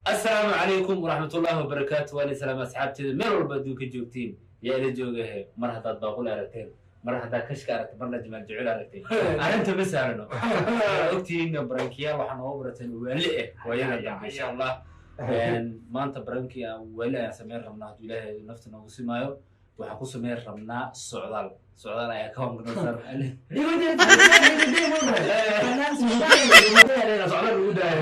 Asalaamu calaykum waraxmatullaahi wabarakaatu. Waan islaam asxaabteeda meel walba adduunka joogtiin. Yaa ila joogahe? Mar haddaad Baaqul aragteen, mar haddaad Kashka aragteen, marna Jamaal Jecel aragteen, arrinta ma sahlano. Waa ogtihiin, prankiyaal waxaa nooga barateen waali ah waayada dambe. Insha Allah maanta prankii aan waali ayaan sameyn rabnaa, hadduu Ilaahay nafta noogu simaayo. Waxaan ku sameyn rabnaa Socdaal. Socdaal ayaa ka wankanoo Socdaal lagu daayo.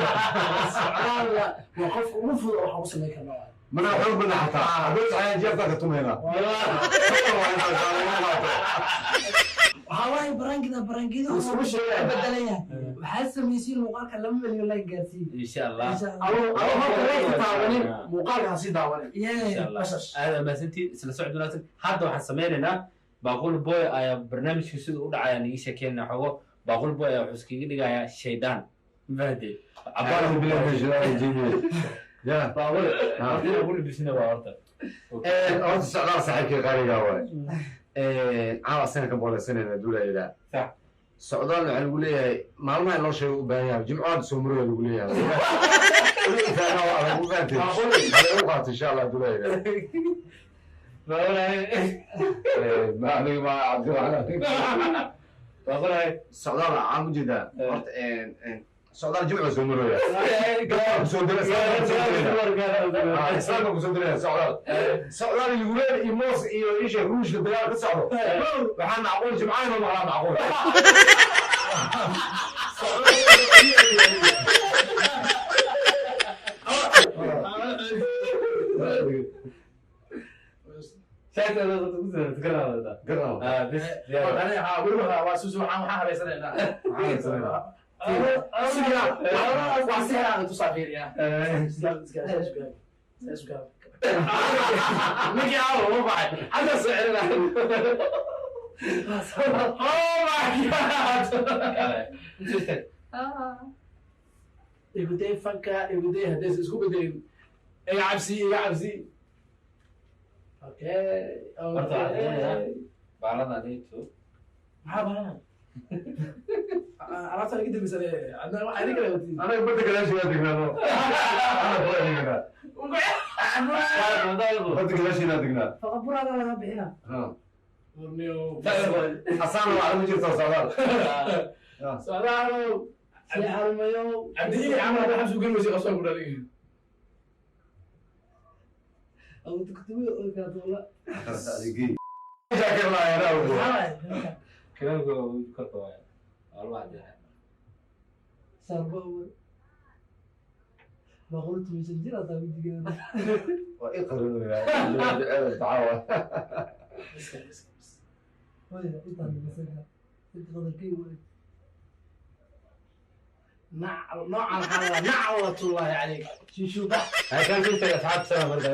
Socdaal waa qofka ugu fudud oo waxaan ku samayn karnaa. Mana xoog badna xataa hadduu saxayaan jeefka ka tumaynaa. Waxaa waaye prankida prankida Isku sheegay. Bedelan yahay. Waxaa samaysiin muuqaalka 2 milyan like gaarsiin. Insha Allah. Insha Allah. Adoo Adoo horta like taabanin, muuqaalka ha sii daawanin. Insha Allah. Bashash. Aad mahadsantiin, isla socod wanaagsan. Hadda waxaan sameynaynaa, Baaqul Boy ayaa barnaamijka sida u dhacaya niga sheekeynana xogo. Baaqul Boy ayaa wuxuu iskaga dhigayaa shaydaan, ma fahanteen? Acuudu billahi min shaytaani rajiim. Ya. Baaqul horta inaan ku libisina waa horta. Horta Socdaal saaxiibkii qaaligaa waay. Caawa asaga ka booleysanayna duulaydaa. Sax. Socdaal waxaa lagu leeyahay maalmaha in loo sheego u baahan yahay, jimco hadda soo marooya lagu leeyahay. Adag u fahanteen, hada u qaato insha Allah duulaydaa. Baaqul. Ma aniga ma Cabdiraxmaan. Baaqul. Socdaal waxaan u jeedaa horta Socdaal jimco soo marooya kusoo dira, islaamka kusoo diraya Socdaal. Socdaal Yugreen iyo Moos iyo isha Ruushka dagaal ka socdo, waxaa macquul jimcaha inuu maqlaa macquul. Garaaw. Waa susu, waxaan habaysanaynaa. Waa sixir aan tusaa, fiiriyaa. Ninkii caawa uma baxay xagga soo celina. Oh my God. Iguday fanka, iguday haddaysan isku bedelin. Iga cabsi, iga cabsi. Okay. Horta waxaan doonayaa baaladan ito. Maxaa baranaa? Alaabta iga dambaysan adna waxaa idin kala watiin. Anaga badda gadaashigaa degnaa, no. Anaga badda degnaa, badda gadaashiinaa degnaa. Faqaburaada laga bixina. Asaana waa arrin jirta Socdaal. Socdaalow si armayow. Cabdiili camal hadda xabsi u geli weysay, qabsaan ku dhalin. Abu tuktubi oo kaadoola. Jaakir laa yaraa ugu. Kalaamka korka waaya waa lagu cadeeyaa. Sarba way. Boqol tumisan jir hataa wejigeeda. Waa ii qarinoyaa dacaawa. Waya intaan dhimasanka. Inta qadarkay way. Naclatullaahi calayk. Shishuba. Kan inta asxaabta sana marka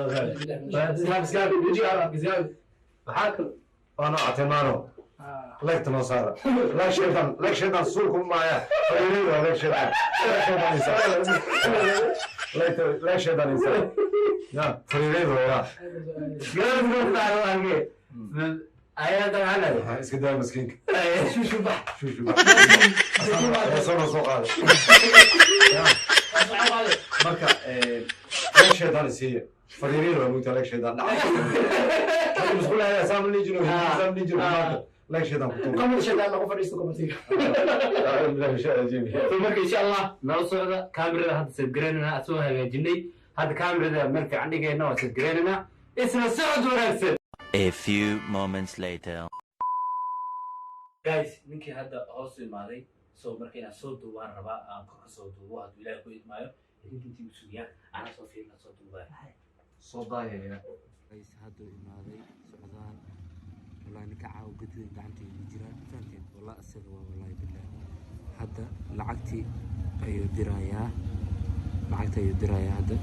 maxaa kale? Waa nooca tilmaano leegta noo saara, leeg shaydan, leeg shaydan suulku maaya fariirida, leeg shaydan, leeg shaydan isa leegta, leeg shaydan isa ya fariirida ya. Ayaa dagaalay. Iska daa miskiinka. Shushuba. Shushu soo soo qaaday marka leeg shaydan isiiya fariirida waa mugta leeg shaydan dhacay musqulaha saam lijino, saam lijino leeg shaydan ku tuur. Qamar shaydaan lagu fadhiisto komatiga. So marka insha Allah nala socda. Kaamirada hadda set garaynana, asoo hagaajinay. Hadda kaamirada meel fiican dhigayna, waa set garaynana. Isla socod wanaagsan. A few moments later. Guys, ninkii hadda hoos u imaaday, so marka inaan soo duubaan rabaa, aan kor ka soo duubo hadduu Ilaahay ku idmaayo. Idinka intii u sugiyaa, anaa soo fiirina, soo duubaya. Soo daayaya. Guys, hadduu imaaday Socdaal. Wallahi ninka caawa gadweyn gacanta igu jiraa, fahanteen? Wallah isaga waa, wallahi billahi. Hadda lacagtii ayuu dirayaa, lacagta ayuu dirayaa hadda,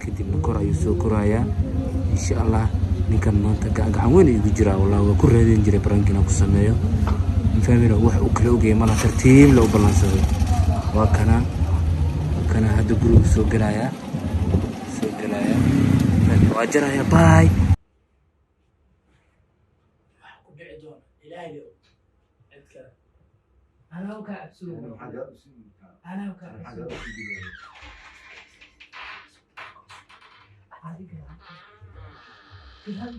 kadibna kor ayuu soo korayaa insha Allah. Ninkan maanta gacan weyn ayuu igu jiraa. Wallahi waa ku raadin jiray prank inaan ku sameeyo, mafahmino wax uu kala ogayay malaha. Tartiib la u ballansaday. Waa kana, waa kana, hadda gurigu soo gelayaa, soo gelayaa, waa jaraya. Bye. Dhici doona Ilaahay leo cid kale. Anaa kaa cabsooy. Anaa kaa cabsooy. Adiga. Gadaal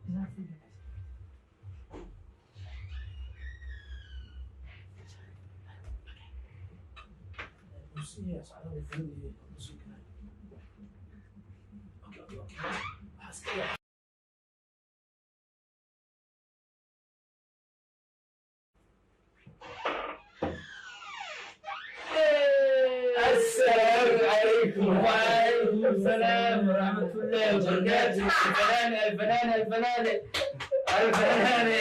gadaal sii. Usiya socda way furan yihiin usii karaa. Okay, waxaa iska yaa. السلام عليكم. وعليكم السلام ورحمة الله وبركاته. الفنانة الفنانة الفنانة الفنانة.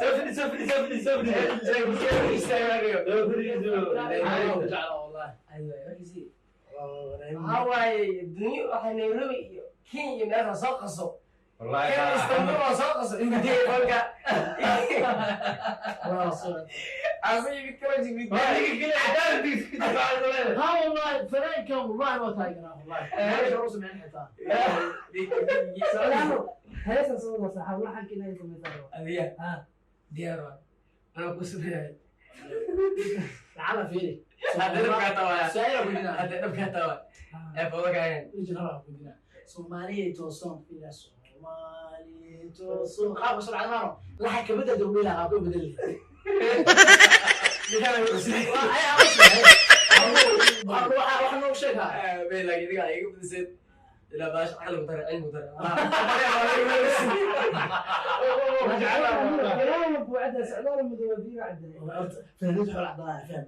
سفري سفري سفري سفري Jeclaa wallahi. Aywa, warkiisii. Waxaa waaye dunyo waxaa Nairobi iyo Kenya iyo meesha soo qaso. Kenya Istanbul waa soo qaso. Ingudee kolka. Asiga mid kala jig mid. Ha wallahi fanaankan wallahi waa taageeraa wallahi. Meesha u sameyn xitaa. Salaamo. Heesan soo wada saxaab laxanka inay samaysaa. Adiga Ha. diyaar waa. Anaa ku sameeyay. Lacala fiiri. Hadda dhabkaa tawaa. Su'aal ku dinaa. Hadda dhabkaa tawaa. Ee fawdakaayeen. Ijraa ku dinaa. Soomaaliya toosan fiira Soomaaliya toosan. Qaab soo dhacdo laxa ka bedel dawla qaab ka bedel. Wax noo sheegaa. Bay laakiin idiga iga bedeseen. Ilaa baash caqli ku dara cilmi ku dara. Fanaanka buu cadda socdaal madow fiiro cadda. Fanaaniinta xoolo cadaan fahmi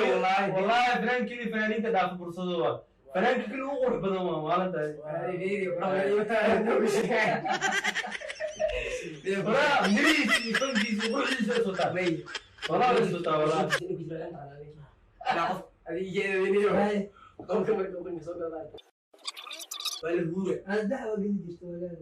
والله والله فنان كلي فنانين تدافع فرصته فنان كل ugu badan waa maalintaas. Walaa mirihiisa iyo fankiisa iyo quruxdiisa way sotaa. Walaa way sotaa walaa. Aad dacwa geli jirto walaal.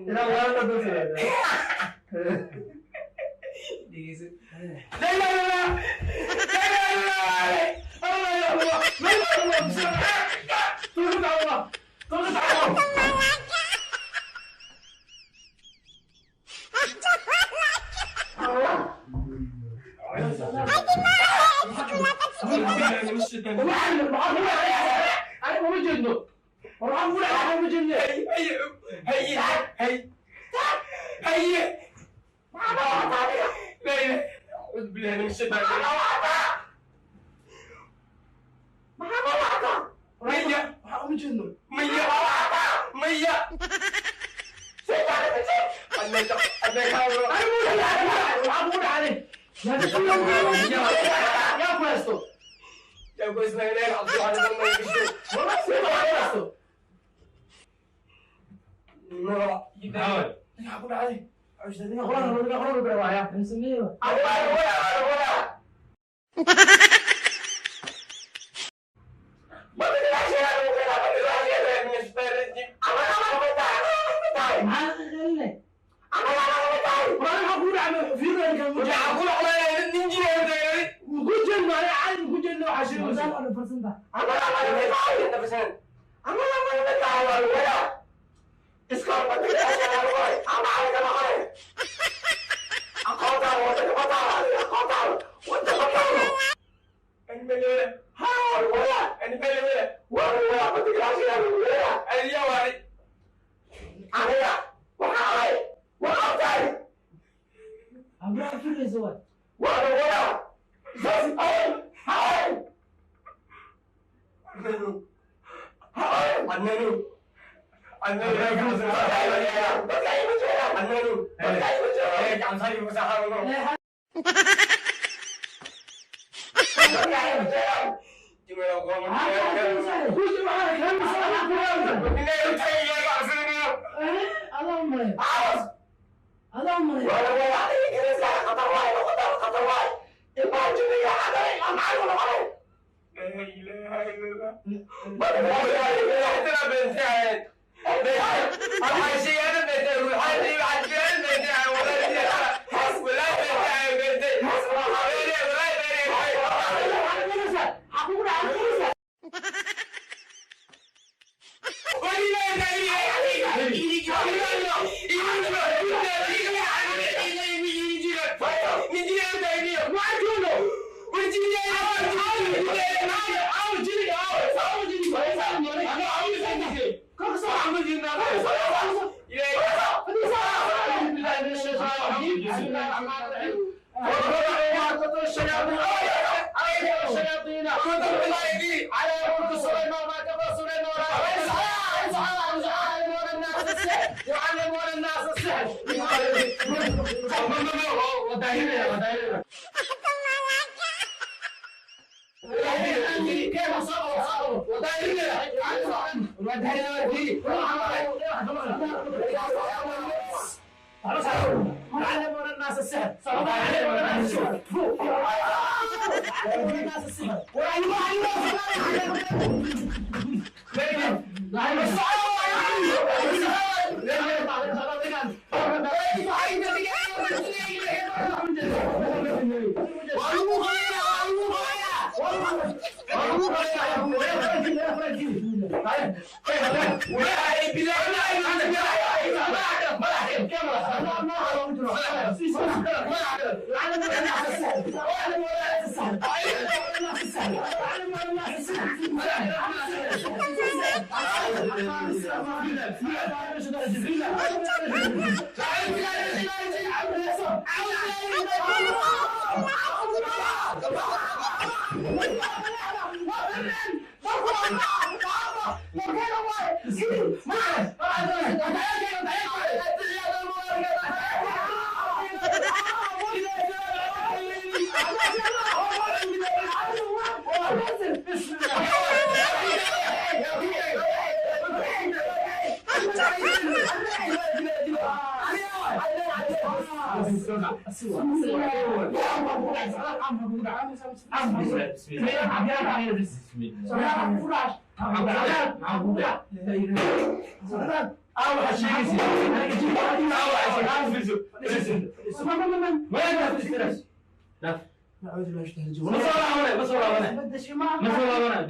Ilaa waa la doonayaa.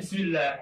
بسم الله.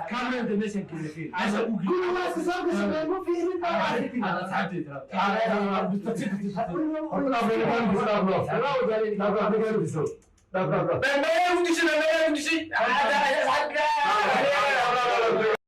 كاميرا meeshan keenay Dhaaf, dhaaf.